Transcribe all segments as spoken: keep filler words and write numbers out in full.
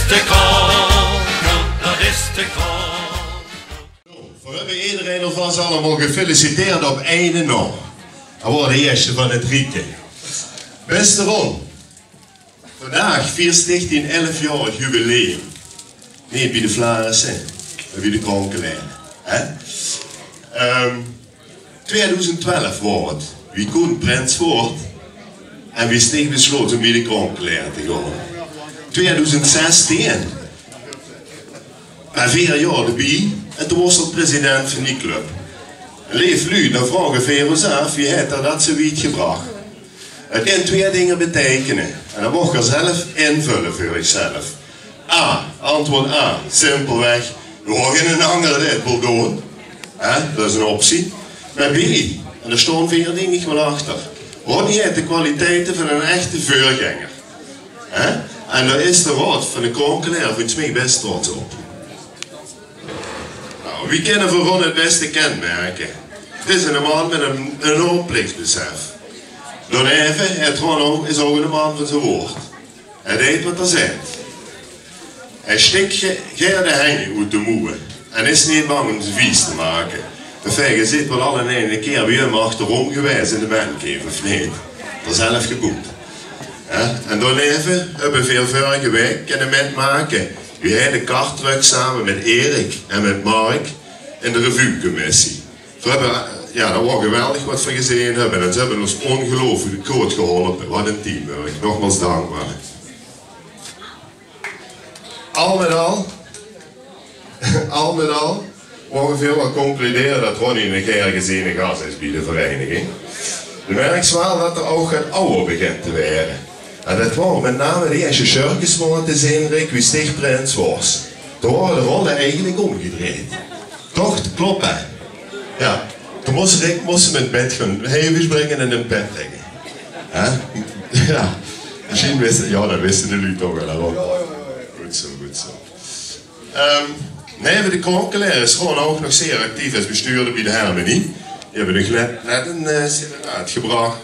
De Kronkel, dat is de Kronkel. Veer höbbe ederein alvas allemaol gefeliciteerd op eine nao. Hae waor de ierste van 't rieke. Bèste Ron, vandaag viers dich dien elfjaorig jubileum. Neet bie de Flaarisse, mer bie de Kronkelere. Hè? Ehm, twiedoezend twelf waor 't, wie Koen prins woort en wie Stig besloot óm bie de Kronkelere te gaon. Twiedoezend zestien, mer veer jaor d'rbie en toen woors se president van die club. Leef luuj, dan vraoge veer ós aaf, wie haet 'r dat zo wied gebrach? 't Kin twieë dinger beteikene. En dat moch geer zelf invölle veur uch zelf. A, antwoord A, simpelweg, veer waore geine anger die 't wol doon. Hè, dat is 'n optie. Mer B, en dao staon veer dink ich waal achter, Ronnie haet de kwaliteite van 'nen echte veurgenger. Hè? En dao is de raod van de Kronkelere volges mich bès trots op. Noe, wie kinne veer Ron 't bèste kenmerke? 't Is 'ne man mit 'n enorm plichtsbesef. Daoneve haet Ron ouch, is ouch 'ne man van zien woord. Hae deit wat 'r zaet. Hae stik ge-, gaer de henj oet de mouwe en is neet bang óm zien vies te make. Enfin, geer zeet waal allein 'ne kier bie häöm achterom gewaes in de mancave, of neet? D'r zelf geboewd. Hè? En daoneve höbbe veer veurige waek kinne mitmake wie hae de kar trök same mit Erik en mit Mark in de revuecommissie. Veer höbbe, jao, dat waor geweldig wat veer gezeen höbbe. En ze höbbe ós óngeluifelik good geholpe. Wat ein teamwork. Nogmaals dankbaar. Al mit al, al mit al, moge veer waal concludere dat Ronnie eine gaer gezene gas is bie de vereiniging. De merks waal dat 'r ouch get awwer begint te waere. En dat waor mit name die ierste sjökskes, mót ich zègke, Rick, wie Stig prins woort. Toen waore de rolle eigelik ómgedrejd. Toch? Klop, hè? Jao. Toen mós Rick, mós 'm in bèd gaon hevig springe en in bèd ligke. Hè? Jao. Mesjien wiste, jao, dat wiste de luuj toch waal, hè, Ron? Good zoe, good zoe. Ehm, neve de Kronkelere is Ron ouch nog zeer actief es bestuurder bie de Hermenie. Die höbbe nog net, net ein, eh, cd oetgebrach.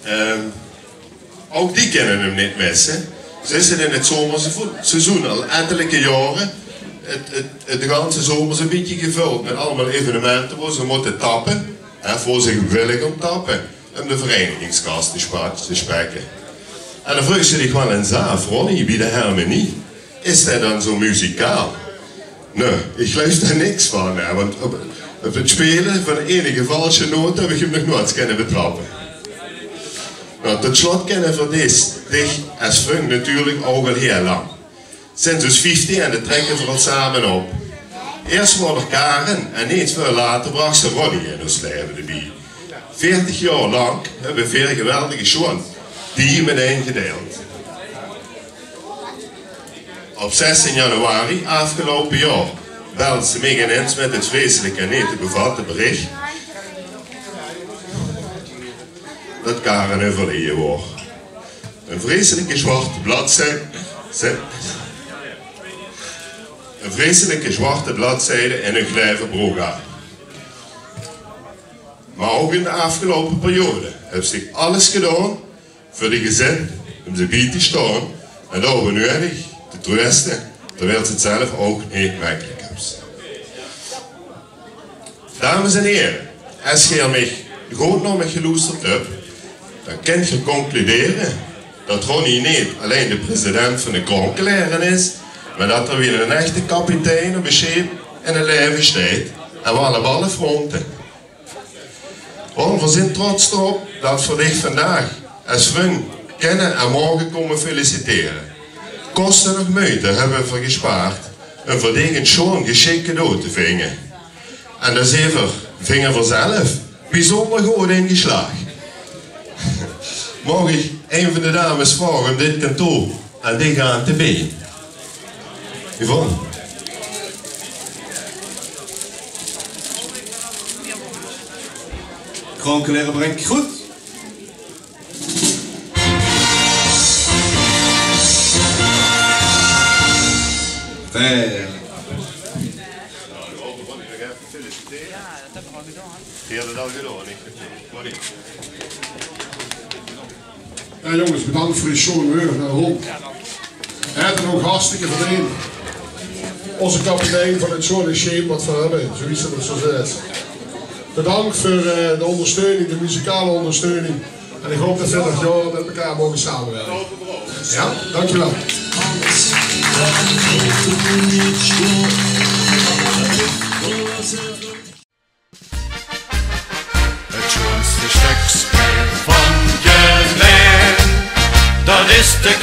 Ehm, Ouch die kinne 'm neet misse. Ze zeen in 't zomerseizoen al ettelike jaore 't, 't, 't ganse zomers e bietje gevöld mit allemaol evenemente wo ze mótte tappe, hè, wo ze gewillig óm tappe, óm de vereinigingskas te spa-, te spekke. En dan vreugs se dich waal ins aaf, Ronnie, bie de Hermenie, is det dan zoe muzikaal? Nae, ich geluif dao niks van, hè, want op, op 't speule van enige valse note höb ich 'm nog noeats kinne betrappe. Noe, tot slot kinne veer dich, dich es vrung natuurlik ouch al hiel lang. Sinds ós vieftieën trèkke veer al same op. Iers waor d'r Karen en neet väöl later brach se Ronnie in ós laeve d'rbie. Veertig jaor lank höbbe veer geweldige sjoon die mit ein gedeild. Op zestien januari aafgeloupe jaor belde ze mich inins mit 't vreselik neet te bevatte berich dat Karen euverleje waor. Ein vreselike zwarte bladzij, ein vreselike zwarte bladzij in häör laeve, Broga. Mer ouch in de aafgeloupe periode höbs dich alles gedaon veur de gezin, óm ze bie te staon en dao wo nuuedig te tröste, terwiel se 't zelf ouch neet mekkelik höbs. Dames en hiere, es geer mich good nao mich geloesterd höb, dan kint geer concludere dat Ronnie neet allein de president van de Kronkelere is, mer dat 'r wie 'nen echte kapitein op e sjeep in 't laeve steit en waal op alle fronte. Ron, veer zeen trots d'rop dat veer dich vandaag es vrung kinne en moge kómme feliciteren. Koste noch meujte höbbe veer gespaard óm veur dich ein sjoon gesjik cadeau te vinge. En dao zeen veer, vinge veer zelf, biezónder good in geslaag. Maag ich ein van de dames vraoge óm dit cadeau aan dich aan te beje? Yvonne. Kronkelere bringt groet. Fijn. Jao, jónges, bedank veur die sjoon wäörd, hè, Ron. Haet 't ouch hartstikke verdeend. Ózze kapitein van 't sjoeane sjeep wat veer höbbe, zoewie ze dat zoe zaet. Bedank veur eh, de óngersteuning, de muzikale óngersteuning. En ich haop dat veer nog jaore mit mekaar moge samewirke. Jao, dankjewel. 't Sjoeanste stökske van Jemèn, dat is de